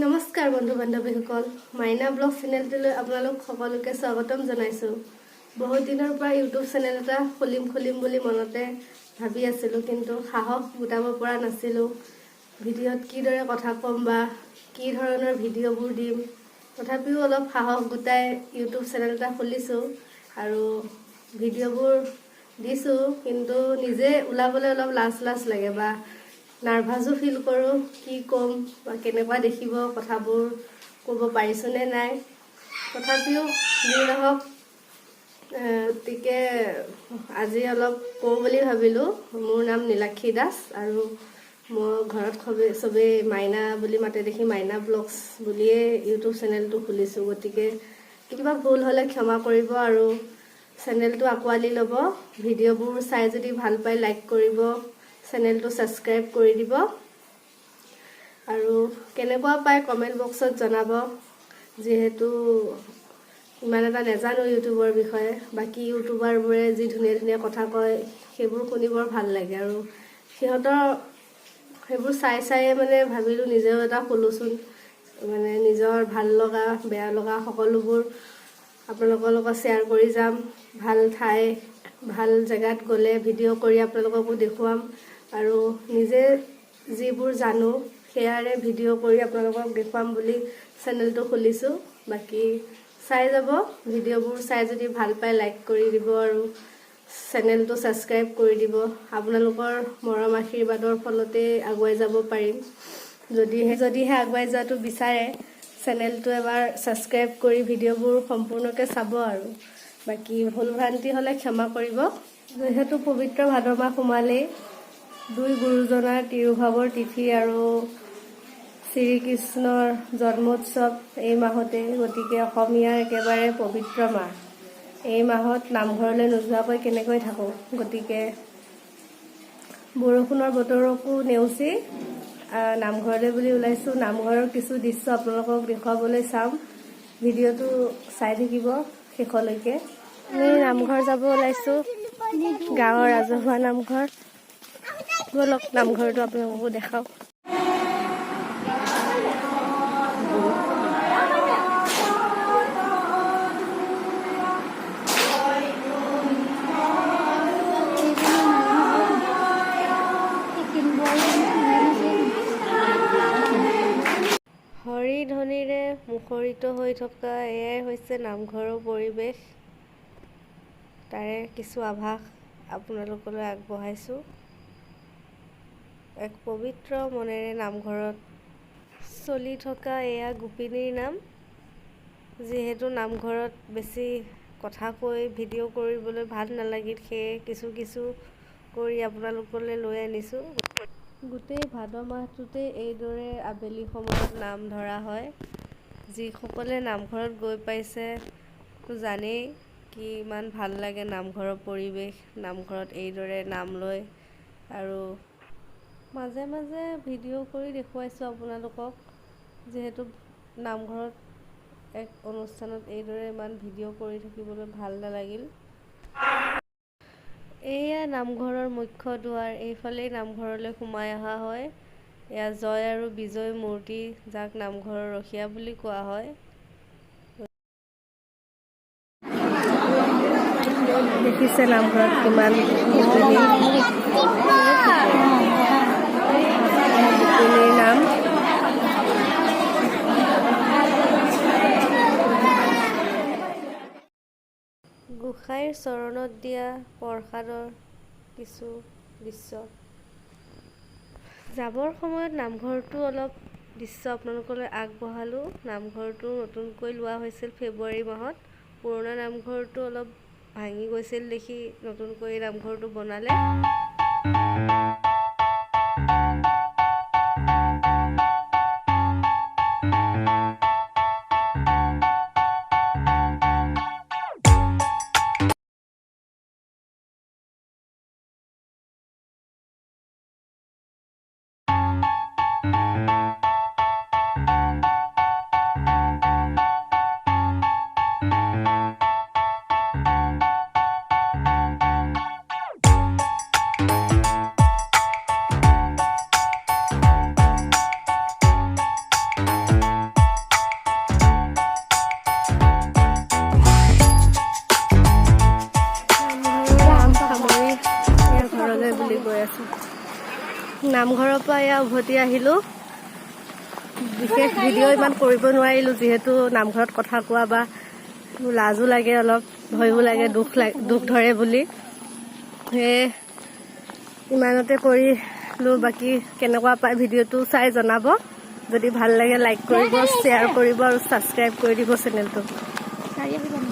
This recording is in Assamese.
নমস্কাৰ বন্ধু বান্ধৱীসকল, মাইনা ব্লগ চেনেলটোলৈ আপোনালোক সকলোকে স্বাগতম জনাইছোঁ। বহুত দিনৰ পৰা ইউটিউব চেনেল এটা খুলিম খুলিম বুলি মনতে ভাবি আছিলোঁ, কিন্তু সাহস গোটাব পৰা নাছিলোঁ। ভিডিঅ'ত কিদৰে কথা ক'ম বা কি ধৰণৰ ভিডিঅ'বোৰ দিম। তথাপিও অলপ সাহস গোটাই ইউটিউব চেনেল এটা খুলিছোঁ আৰু ভিডিঅ'বোৰ দিছোঁ, কিন্তু নিজে ওলাবলৈ অলপ লাজ লাজ লাগে বা নাৰ্ভাছো ফিল কৰোঁ। কি ক'ম বা কেনেকুৱা দেখিব, কথাবোৰ ক'ব পাৰিছোঁনে নাই। তথাপিও যি নহওক, গতিকে আজি অলপ কওঁ বুলি ভাবিলোঁ। মোৰ নাম নীলাক্ষী দাস আৰু মই ঘৰত চবেই মাইনা বুলি মাতে দেখি মাইনা ব্লগছ বুলিয়ে ইউটিউব চেনেলটো খুলিছোঁ। গতিকে কিবা ভুল হ'লে ক্ষমা কৰিব আৰু চেনেলটো আঁকোৱালি ল'ব। ভিডিঅ'বোৰ চাই যদি ভাল পায়, লাইক কৰিব, চেনেলটো ছাবস্ক্ৰাইব কৰি দিব আৰু কেনেকুৱা পায় কমেণ্ট বক্সত জনাব। যিহেতু ইমান এটা নাজানো ইউটিউবৰ বিষয়ে, বাকী ইউটিউবাৰবোৰে যি ধুনীয়া ধুনীয়া কথা কয়, সেইবোৰ শুনি বৰ ভাল লাগে আৰু সিহঁতৰ সেইবোৰ চাই চায়ে মানে ভাবিলোঁ নিজেও এটা খোলোচোন। মানে নিজৰ ভাল লগা বেয়া লগা সকলোবোৰ আপোনালোকৰ লগত শ্বেয়াৰ কৰি যাম। ভাল ঠাই, ভাল জেগাত গ'লে ভিডিঅ' কৰি আপোনালোককো দেখুৱাম আৰু নিজে যিবোৰ জানো সেয়াৰে ভিডিঅ' কৰি আপোনালোকক দেখুৱাম বুলি চেনেলটো খুলিছোঁ। বাকী চাই যাব। ভিডিঅ'বোৰ চাই যদি ভাল পায়, লাইক কৰি দিব আৰু চেনেলটো ছাবস্ক্ৰাইব কৰি দিব। আপোনালোকৰ মৰম আশীৰ্বাদৰ ফলতেই আগুৱাই যাব পাৰিম। যদিহে আগুৱাই যোৱাটো বিচাৰে, চেনেলটো এবাৰ ছাবস্ক্ৰাইব কৰি ভিডিঅ'বোৰ সম্পূৰ্ণকৈ চাব আৰু বাকী ভুল ভ্ৰান্তি হ'লে ক্ষমা কৰিব। যিহেতু পবিত্ৰ ভাদ মাহ সোমালেই, দুই গুৰুজনাৰ তিৰোভাৱৰ তিথি আৰু শ্ৰীকৃষ্ণৰ জন্মোৎসৱ এই মাহতে, গতিকে অসমীয়াৰ একেবাৰে পবিত্ৰ মাহ। এই মাহত নামঘৰলৈ নোযোৱাকৈ কেনেকৈ থাকোঁ? গতিকে বৰষুণৰ বতৰকো নেওচি নামঘৰলৈ বুলি ওলাইছোঁ। নামঘৰৰ কিছু দৃশ্য আপোনালোকক দেখুৱাবলৈ চাম। ভিডিঅ'টো চাই থাকিব শেষলৈকে। আমি নামঘৰ যাব ওলাইছোঁ, গাঁৱৰ ৰাজহুৱা নামঘৰ। ব'লক, নামঘৰটো আপোনালোককো দেখাওঁ। হৰিধ্বনিৰে মুখৰিত হৈ থকা এয়াই হৈছে নামঘৰৰ পৰিৱেশ। তাৰে কিছু আভাস আপোনালোকলৈ আগবঢ়াইছোঁ। এক পবিত্ৰ মনেৰে নামঘৰত চলি থকা এয়া গোপিনীৰ নাম। যিহেতু নামঘৰত বেছি কথা কৈ ভিডিঅ' কৰিবলৈ ভাল নালাগিল, সেয়ে কিছু কিছু কৰি আপোনালোকলৈ লৈ আনিছোঁ। গোটেই ভাদ মাহটোতে এইদৰে আবেলি সময়ত নাম ধৰা হয়। যিসকলে নামঘৰত গৈ পাইছে তো জানেই কি ইমান ভাল লাগে নামঘৰৰ পৰিৱেশ, নামঘৰত এইদৰে নাম লৈ। আৰু মাজে মাজে ভিডিঅ' কৰি দেখুৱাইছোঁ আপোনালোকক। যিহেতু নামঘৰত এক অনুষ্ঠানত এইদৰে ইমান ভিডিঅ' কৰি থাকিবলৈ ভাল নালাগিল। এয়া নামঘৰৰ মুখ্য দুৱাৰ। এইফালেই নামঘৰলৈ সোমাই অহা হয়। এয়া জয় আৰু বিজয় মূৰ্তি, যাক নামঘৰৰ ৰখীয়া বুলি কোৱা হয়। দেখিছে নামঘৰত কিমান গোপিনী, গোপিনীৰ নাম। গোসাঁইৰ চৰণত দিয়া প্ৰসাদৰ কিছু দৃশ্য। যাবৰ সময়ত নামঘৰটো অলপ দৃশ্য আপোনালোকলৈ আগবঢ়ালোঁ। নামঘৰটো নতুনকৈ লোৱা হৈছিল ফেব্ৰুৱাৰী মাহত। পুৰণা নামঘৰটো অলপ ভাঙি গৈছিল দেখি নতুনকৈ নামঘৰটো বনালে। আছোঁ। নামঘৰৰ পৰা এয়া উভতি আহিলোঁ। বিশেষ ভিডিঅ' ইমান কৰিব নোৱাৰিলোঁ, যিহেতু নামঘৰত কথা কোৱা বা লাজো লাগে, অলপ ভয়ো লাগে, দুখ লাগে, দুখ ধৰে বুলি। সেয়ে ইমানতে কৰিলোঁ। বাকী কেনেকুৱা পায় ভিডিঅ'টো চাই জনাব। যদি ভাল লাগে, লাইক কৰিব, শ্বেয়াৰ কৰিব আৰু ছাবস্ক্ৰাইব কৰি দিব চেনেলটো। গাড়ী আহিব।